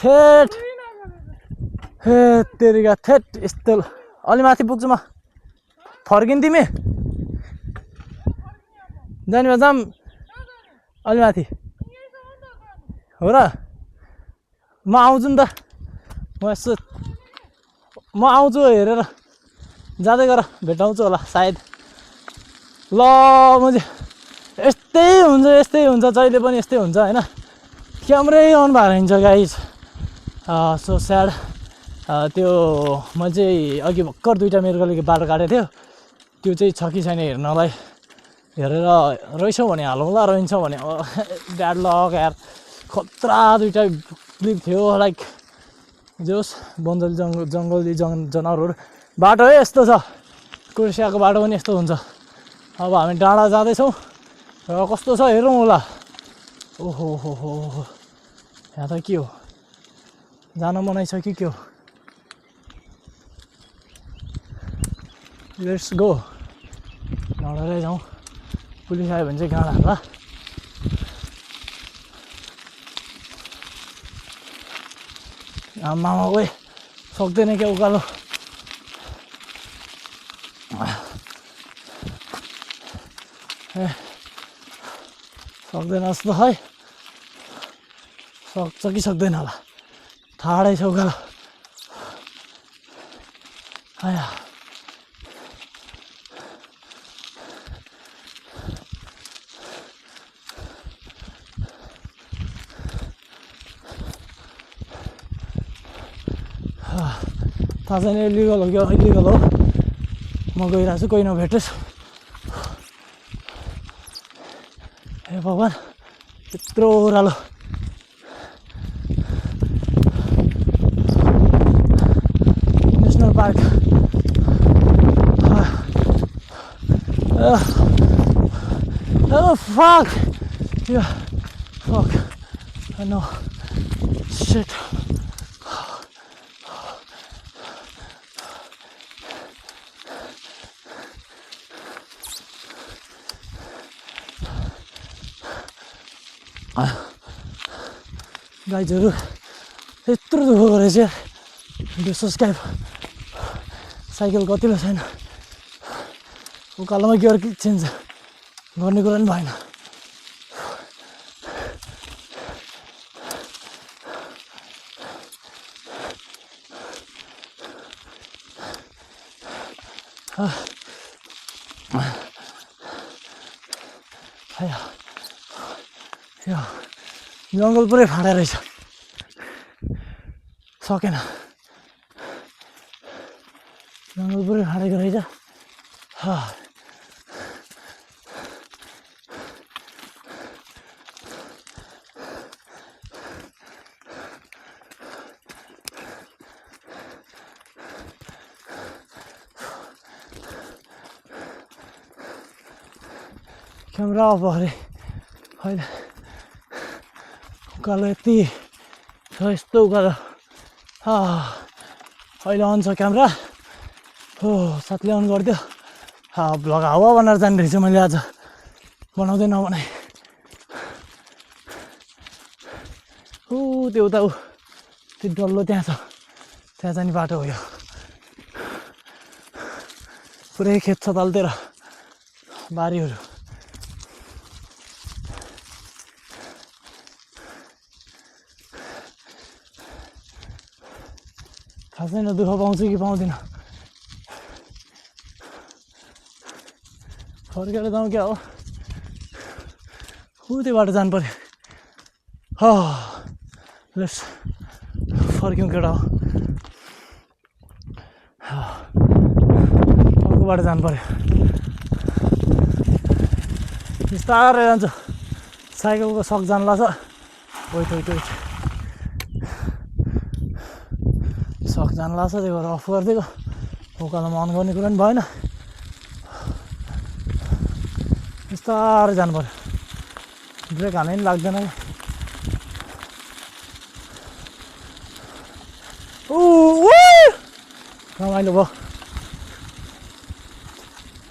थेट हे तेरिका थेट यस्तो अलि माथि पुग्छु म फर्किन् तिमी जाने भए जाम अलि माथि हो र म आउँछु नि त म आउँछु हेरेर जाँदै गर भेटाउँछु होला सायद ल म चाहिँ यस्तै हुन्छ जहिले पनि यस्तै हुन्छ हैन क्यामेरै अन भएर हिँड्छ गाइस सो स्याड त्यो म चाहिँ अघि भर्खर दुईटा मेरो गलीको बाटो काटेको थियो त्यो चाहिँ छ कि छैन हेर्नलाई हेरेर रहेछौ भने हालौँ ल रहन्छ भने ब्याड लक यार खतरा दुईटा क्लिप थियो लाइक जोस् जङ्गली जनावरहरू बाटो है यस्तो छ क्रोएसियाको बाटो पनि यस्तो हुन्छ अब हामी डाँडा जाँदैछौँ र कस्तो छ हेरौँ होला ओहो हो हो यहाँ त के हो जान मनाइ छ कि के हो लेट्स गो नडरै जाउँ पुलिस आयो भने चाहिँ गाँडा होला आमामा ओए सक्दैन क्या उकालो ए सक्दैन जस्तो है सक्छ कि सक्दैन होला ठाडै छ उकालो आया थाहा छैन इलिगल हो कि इलिगल हो म गइरहेको छु कोही नभेटोस् हे भगवान् यत्रो ओह्रालो national park oh fuck yeah fuck I know shit गाइजहरू यत्रो दुःख गरेछ यार त्यो सब्सक्राइब साइकल कतिले छैन उकालोमा गियर चेन्ज गर्ने कुरा पनि भएन जङ्गल पुरै फाँडा रहेछ सकेन जङ्गल पुरै फाँडेको रहेछ क्यामेरा अफ भयो अरे अहिले उकालो यति छ यस्तो उकालो अहिले अन छ क्यामेरा हो साथीले अन गरिदियो भ्लग हावा बनाएर जाने रहेछ मैले आज बनाउँदै नबनाएँ त्यो उता त्यो डल्लो त्यहाँ छ त्यहाँ जाने बाटो हो यो पुरै खेत छ तलतिर बारीहरू थाहा छैन दुःख पाउँछु कि पाउँदिनँ फर्केर जाउँ क्या हो त्यो बाटो जानु पर्यो लेट्स फर्क्यौँ केटा हो अर्को बाटो जानु पर्यो बिस्तारै जान्छु साइकलको सक जानु लाग्छ वेट सक जानु लाग्छ त्यही भएर अफ गरिदिएको उकालोमा अन गर्ने कुरा पनि भएन बिस्तारै जानु पर्यो ब्रेक हाल्नै पनि लाग्दैन रमाइलो भयो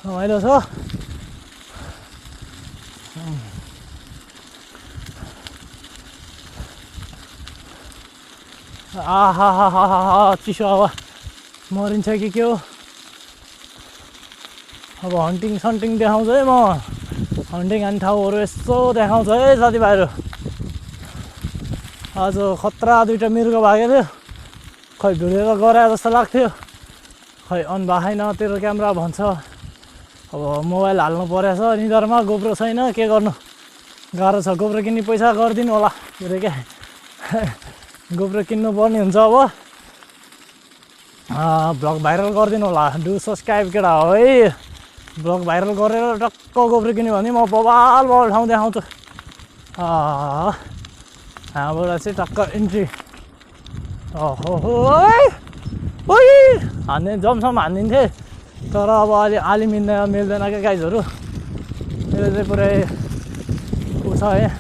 रमाइलो छ आहा चिसो हावा मरिन्छ कि के हो। अब हन्टिङ सन्टिङ देखाउँछु है म, हन्टिङ हान्ने ठाउँहरू यसो देखाउँछ है साथीभाइहरू। आज खतरा दुईवटा मृग भागेको थियो, खै भिडियो त गरे जस्तो लाग्थ्यो, खै अन भएन तेरो क्यामेरा भन्छ। अब मोबाइल हाल्नु परेछ निधारमा, गोप्रो छैन, के गर्नु गाह्रो छ। गोप्रो किन्ने पैसा गरिदिनु होला के अरे क्या, गोप्रो किन्नु पर्ने हुन्छ। अब भ्लग भाइरल गरिदिनु होला, डु सब्सक्राइब केटा हो है। भ्लग भाइरल गरेर टक्क गोप्रो किन्यो भने म बबाल ठाउँ देखाउँछु। यहाँबाट चाहिँ टक्क इन्ट्री। हान्ने जमसम्म हानिदिन्थे, तर अब अहिले आली मिल्दैन क्या गाइजहरू। मेरो चाहिँ पुरै ऊ छ है,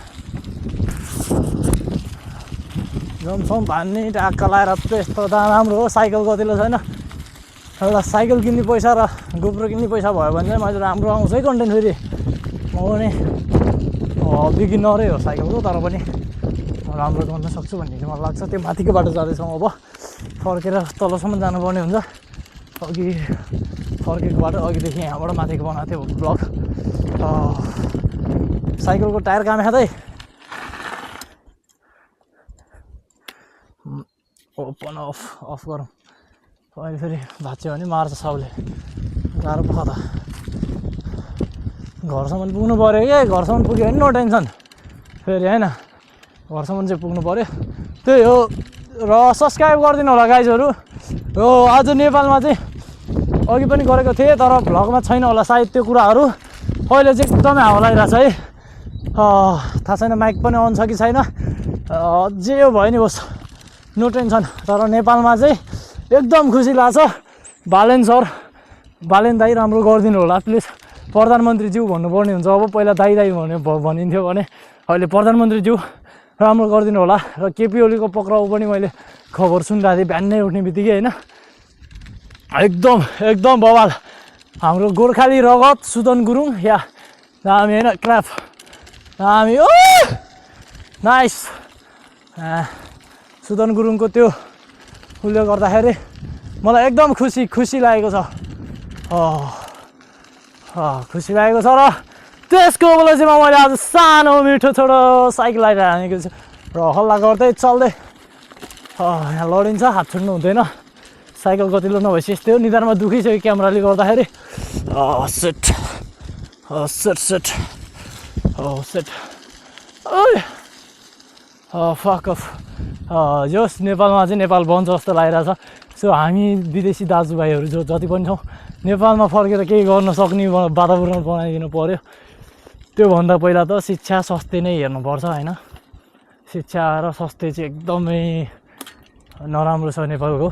जमसम्म हान्ने ट्याक्क लाएर त्यस्तो राम्रो हो। साइकल गतिलो छैन, एउटा साइकल किन्ने पैसा र गोप्रो किन्ने पैसा भयो भने चाहिँ मैले राम्रो आउँछ है कन्टेन्ट। फेरि म पनि बिगिनरै हो साइकलको, तर पनि राम्रो गर्न सक्छु भन्ने चाहिँ मलाई लाग्छ। त्यो माथिको बाटो जाँदैछौँ, अब फर्केर तलसम्म जानुपर्ने हुन्छ। अघि फर्केको बाटो अघिदेखि यहाँबाट माथिको बनाएको थियो ब्लग। साइकलको टायर काम खाँदै ओपन अफ गरौँ। अहिले फेरि भाँच्यो भने मार्छ साउले, गाह्रो पख त। घरसम्म पुग्नु पऱ्यो कि, घरसम्म पुग्यो भने नो टेन्सन फेरि होइन, घरसम्म चाहिँ पुग्नु पऱ्यो त्यही हो। र सब्सक्राइब गरिदिनु होला गाइजहरू। हो आज नेपालमा चाहिँ अघि पनि गरेको थिएँ, तर भ्लगमा छैन होला सायद त्यो कुराहरू। अहिले चाहिँ एकदमै हावा लागिरहेको छ है, थाहा छैन माइक पनि अन छ कि छैन। जे भयो नि होस्, नो टेन्सन। तर नेपालमा चाहिँ एकदम खुसी लाग्छ। बालेन दाई राम्रो गरिदिनु होला प्लिज। प्रधानमन्त्रीज्यू भन्नुपर्ने हुन्छ अब, पहिला दाई भनिन्थ्यो भने अहिले प्रधानमन्त्रीज्यू राम्रो गरिदिनु होला। र केपी ओलीको पक्राउ पनि मैले खबर सुनिरहेको थिएँ बिहानै उठ्ने बित्तिकै होइन, एकदम बवाल। हाम्रो गोर्खाली रगत सुदन गुरुङ या दामी होइन, क्राप दामी। ओ नाइस। सुदन गुरुङको त्यो उसले गर्दाखेरि मलाई एकदम खुसी लागेको छ। खुसी लागेको छ। र त्यसको उपलक्ष्यमा मैले आज सानो मिठो छोटो साइकल लगाएर हानेको छु र हल्ला गर्दै चल्दै यहाँ लडिन्छ, हात छुट्नु हुँदैन। साइकल गतिलो नभएपछि यस्तै हो, निधारमा दुखिसक्यो क्यामेराले गर्दाखेरि। Set fuck of. जस नेपालमा चाहिँ नेपाल बन्छ जस्तो लागिरहेछ। सो हामी विदेशी दाजुभाइहरू जो जति पनि छौँ, नेपालमा फर्केर केही गर्न सक्ने वातावरण बनाइदिनु पऱ्यो। त्योभन्दा पहिला त शिक्षा स्वास्थ्य नै हेर्नुपर्छ होइन। शिक्षा र स्वास्थ्य चाहिँ एकदमै नराम्रो छ नेपालको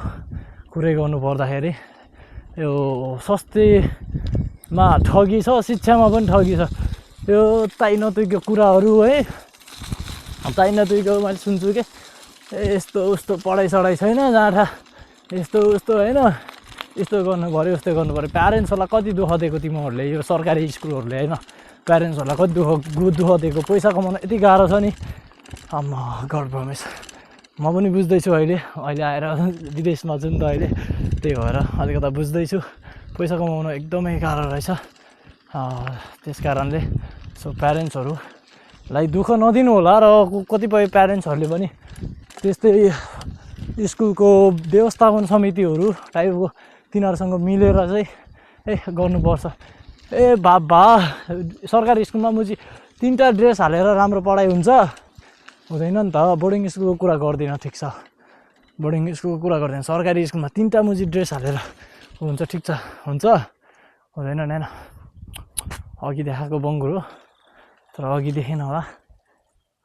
कुरै गर्नुपर्दाखेरि। यो स्वास्थ्यमा ठगी छ, शिक्षामा पनि ठगी छ। यो ताई नतुईको कुराहरू है, ताई नतुईको मैले सुन्छु कि यस्तो उस्तो पढाइ छैन, जाँठा यस्तो उस्तो होइन, यस्तो गर्नु पऱ्यो उस्तो गर्नु पऱ्यो। प्यारेन्ट्सहरूलाई कति दुःख दिएको तिमीहरूले, यो सरकारी स्कुलहरूले होइन। प्यारेन्ट्सहरूलाई कति दुःख दिएको, पैसा कमाउन यति गाह्रो छ नि। आम्मा गड प्रमिस। म पनि बुझ्दैछु अहिले आएर विदेशमा छु नि त अहिले, त्यही भएर अलिकता बुझ्दैछु पैसा कमाउन एकदमै गाह्रो रहेछ। त्यस कारणले सो प्यारेन्ट्सहरूलाई दुःख नदिनु होला। र कतिपय प्यारेन्ट्सहरूले पनि त्यस्तै स्कुलको व्यवस्थापन समितिहरू टाइपको तिनीहरूसँग मिलेर चाहिँ गर्नुपर्छ। बाबा सरकारी स्कुलमा मुजी 3टा ड्रेस हालेर राम्रो पढाइ हुन्छ हुँदैन नि त। बोर्डिङ स्कुलको कुरा गर्दिनँ, ठिक छ, बोर्डिङ स्कुलको कुरा गर्दैन। सरकारी स्कुलमा 3टा मुजी ड्रेस हालेर हुन्छ, ठिक छ, हुन्छ हुँदैन नाना। अघि देखाएको बङ्गुर हो, तर अघि देखेन होला।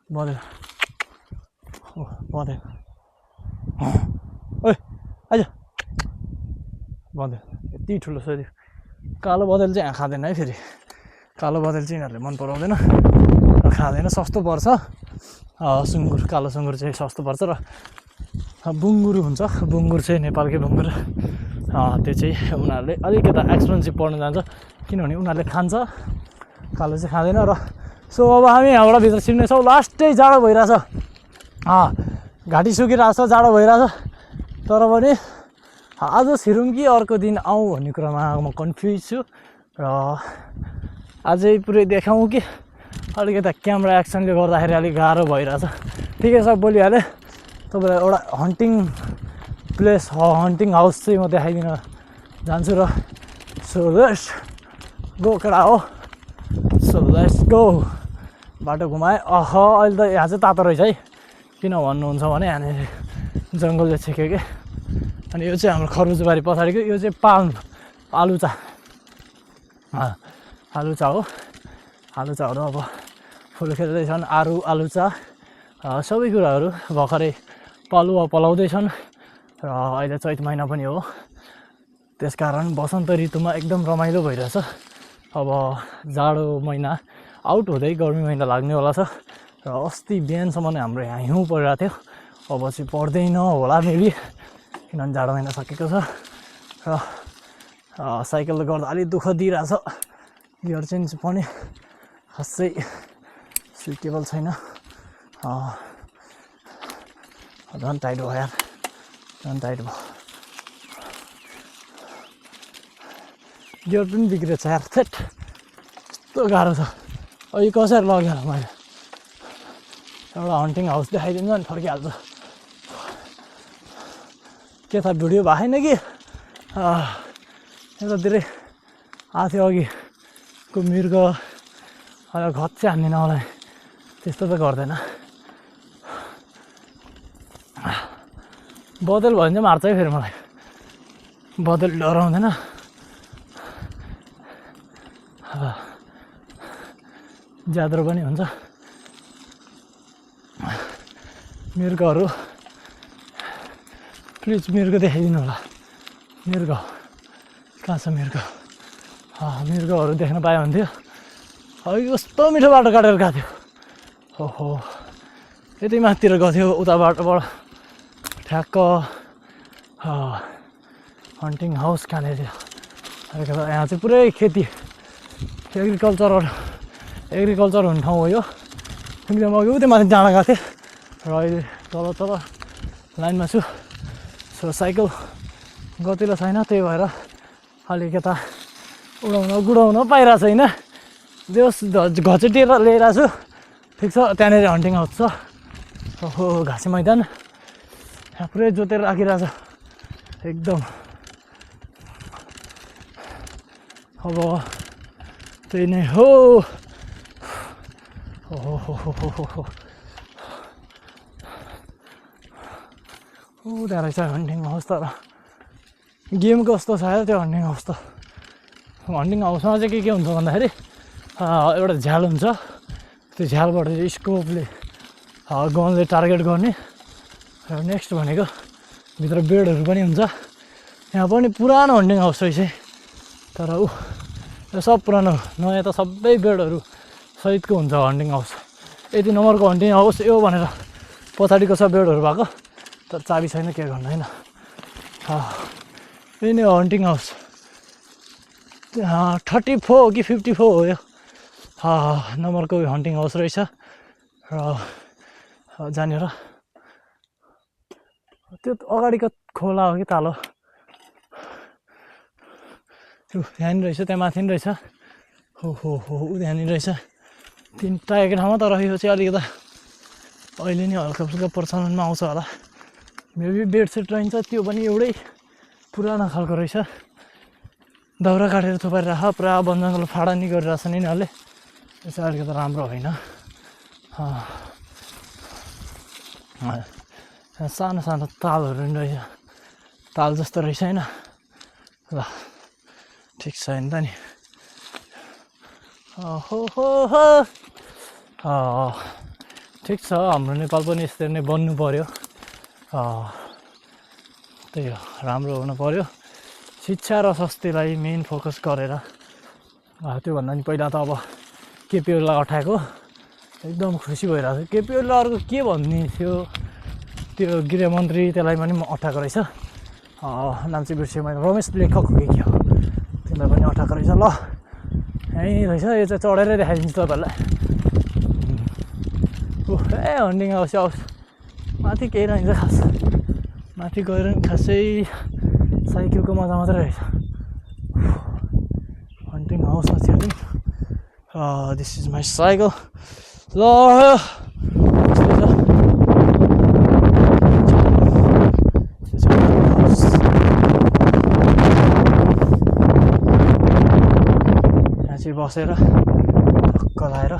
बदेल ओइ आइज बदेल यति ठुलो छ। कालो बदेल चाहिँ यहाँ खाँदैन है, फेरि कालो बदेल चाहिँ यिनीहरूले मन पराउँदैन र खाँदैन, सस्तो पर्छ। सुँगुर, कालो सुँगुर चाहिँ सस्तो पर्छ। र बुङ्गुर हुन्छ, बुङ्गुर चाहिँ नेपालकै बुङ्गुर, त्यो चाहिँ उनीहरूले अलिकता एक्सपेन्सिभ पर्न जान्छ किनभने उनीहरूले खान्छ, कालो चाहिँ खाँदैन। र सो अब हामी यहाँबाट भित्र छिर्नेछौँ, लास्टै जाडो भइरहेछ। घाँटी सुकिरहेको छ, जाडो भइरहेछ। तर पनि आज छिरौँ कि अर्को दिन आउँ भन्ने कुरामा म कन्फ्युज छु। र अझै पुरै देखाउँ कि अलिकति क्यामेरा एक्सनले गर्दाखेरि अलिक गाह्रो भइरहेछ। ठिकै छ, बोलिहालेँ। तपाईँलाई एउटा हन्टिङ प्लेस हन्टिङ हाउस चाहिँ म देखाइदिन जान्छु। र सो लेट्स गो केटा हो। So let's go. बाटो घुमाएँ। अहिले त यहाँ चाहिँ तातो रहेछ है। किन भन्नुहुन्छ भने यहाँनिर जङ्गलले छेक्यो कि। अनि यो चाहिँ हाम्रो खरबुजबारी पछाडिको यो चाहिँ आलुचा हो। आलुचाहरू अब फुल खेल्दैछन्। आलुचा सबै कुराहरू भर्खरै पलाउँदैछन्। र अहिले चैत महिना पनि हो, त्यसकारण बसन्त ऋतुमा एकदम रमाइलो भइरहेछ। अब जाडो महिना आउट हुँदै गर्मी महिना लाग्नेवाला छ। र अस्ति बिहानसम्म नै हाम्रो यहाँ हिउँ परिरहेको थियो। अब चाहिँ पर्दैन होला मेबी, किनभने जाडो महिना सकेको छ। र साइकलले गर्दा अलिक दुःख दिइरहेछ। गियर चेन्ज पनि खासै सुइटेबल छैन। झन् टाइट भयो यार, झन् टाइट भयो। गियर पनि बिग्रेछ यार, थेट यस्तो गाह्रो छ। यो कसरी लग्यो होला मैले। एउटा हन्टिङ हाउस देखाइदिन्छ अनि फर्किहाल्छु। के थाहा भिडियो भएन कि यतातिरै आएको थियो अघिको मृग घत चाहिँ हान्ने नहोला, त्यस्तो त गर्दैन। बदल भयो भने चाहिँ मार्छ है फेरि मलाई। बदल डराउँदैन। ज्याद्रो पनि हुन्छ। मृगहरू प्लिज मृग देखाइदिनु होला। मृग कहाँ छ मृग? मृगहरू देख्न पायो भने थियो। कस्तो मिठो बाटो काटेर गएको थियो। ओहो, यति माथितिर गएको थियो उता बाटोबाट ठ्याक्क हन्टिङ हाउस कहाँनिर थियो। यहाँ चाहिँ पुरै खेती एग्रिकल्चर हुने ठाउँ हो यो। एकदम अघि उतै माथि जाँड गएको थिएँ र अहिले तल लाइनमा छु। सो साइकल गतिलो छैन, त्यही भएर अलिक यता गुडाउन पाइरहेको छैन। घचेटिएर ल्याइरहेको छु। ठिक छ, त्यहाँनिर हन्टिङ हाउस छ। ओहो, घाँसे मैदान यहाँ पुरै जोतेर राखिरहेछ एकदम। अब त्यही नै हो। ओहो, त्यहाँ रहेछ हन्टिङ हाउस। तर गेम कस्तो छ त्यो हन्टिङ हाउस त। हन्टिङ हाउसमा चाहिँ के हुन्छ भन्दाखेरि एउटा झ्याल हुन्छ। त्यो झ्यालबाट चाहिँ स्कोपले गनले टार्गेट गर्ने। र नेक्स्ट भनेको भित्र बेडहरू पनि हुन्छ। यहाँ पनि पुरानो हन्टिङ हाउस रहेछ, तर यो सब पुरानो, नयाँ त सबै बेडहरू सहितको हुन्छ हन्टिङ हाउस। यति नम्बरको हन्टिङ हाउस यो भनेर पछाडिको छ बेडहरू भएको, तर चाबी छैन, के गर्नु होइन। यही नै हन्टिङ हाउस। 34 हो कि 54 हो यो नम्बरको हन्टिङ हाउस रहेछ। र जहाँनिर त्यो अगाडिको खोला हो कि तालो, त्यो यहाँनिर रहेछ। त्यहाँ माथि नि रहेछ। हो त्यहाँनिर रहेछ। तिनवटा एकै ठाउँमा। तर यो चाहिँ अलिकता अहिले नै हल्का फुल्का प्रचलनमा आउँछ होला। मेबी बेडसेट रहन्छ, त्यो पनि एउटै पुरानो खालको रहेछ। दाउरा काटेर थुपारेर पुरा वन जङ्गल फाडा नि गरिरहेछन् यिनीहरूले। त्यो चाहिँ अलिकति राम्रो होइन। सानो सानो तालहरू नि रहेछ, ताल जस्तो रहेछ होइन। ल ठिक छ नि त नि। ठिक छ, हाम्रो नेपाल पनि यसरी नै बन्नु पर्यो। त्यही हो, राम्रो हुनु पर्यो। शिक्षा र स्वास्थ्यलाई मेन फोकस गरेर। त्योभन्दा नि पहिला त अब केपी ओलीलाई अठाएको एकदम खुसी भइरहेको थियो। केपी ओलीलाई अर्को के भन्ने थियो, त्यो गृहमन्त्री, त्यसलाई पनि अठाएको रहेछ। नाम चाहिँ बिर्सेँ मैले, रमेश लेखक हो कि के हो, त्यसलाई पनि अठाएको रहेछ। ल यहीँ रहेछ, यो चाहिँ चढेरै देखाइदिन्छु तपाईँहरूलाई। हन्टिङ हाउस माथि केही रहन्छ खास माथि गएर नि खासै साइकलको मजा मात्रै रहेछ हन्टिङ हाउसमा छिर्दिउँ दिस इज माई साइकल ल यहाँ चाहिँ बसेर ढक्क लाएर